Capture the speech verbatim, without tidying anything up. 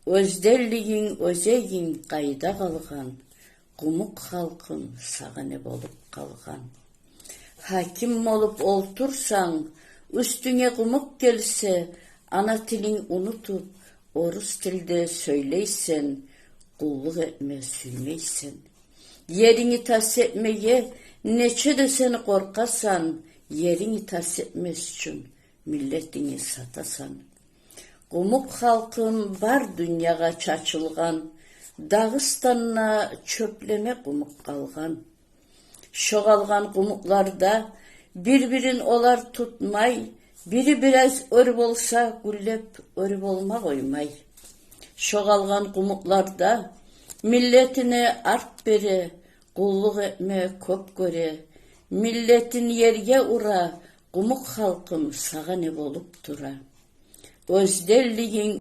Оьзденлигинг, оьзегинг къайда къалгъан? Къумукъ халкъым, сагъа не болуп къалгъан? Гьаким болуп олтурсанг, уьстюнге къумукъ гелсе, ана тилинг унутуп, орус тилде сёйлейсен, къуллукъ этме сюймейсен. Еринги тарс этмеге нече де сен къоркъасан, еринги тарс этмес учун миллетинги сатасан. Къумукъ халкъым бар дюньягъа чачылгъан, Дагъыстанда чёплеме къумукъ къалгъан. Шо къалгъан къумукъларда бир-бирин олар тутмай, бири бираз оьр болса, гюллеп оьр болма къоймай. Шо къалгъан къумукъларда миллетине арт бере, къуллукъ этме кёп гёре, миллетин ерге ура, къумукъ халкъым, сагъа не болуп тура? Оьзденлигинг,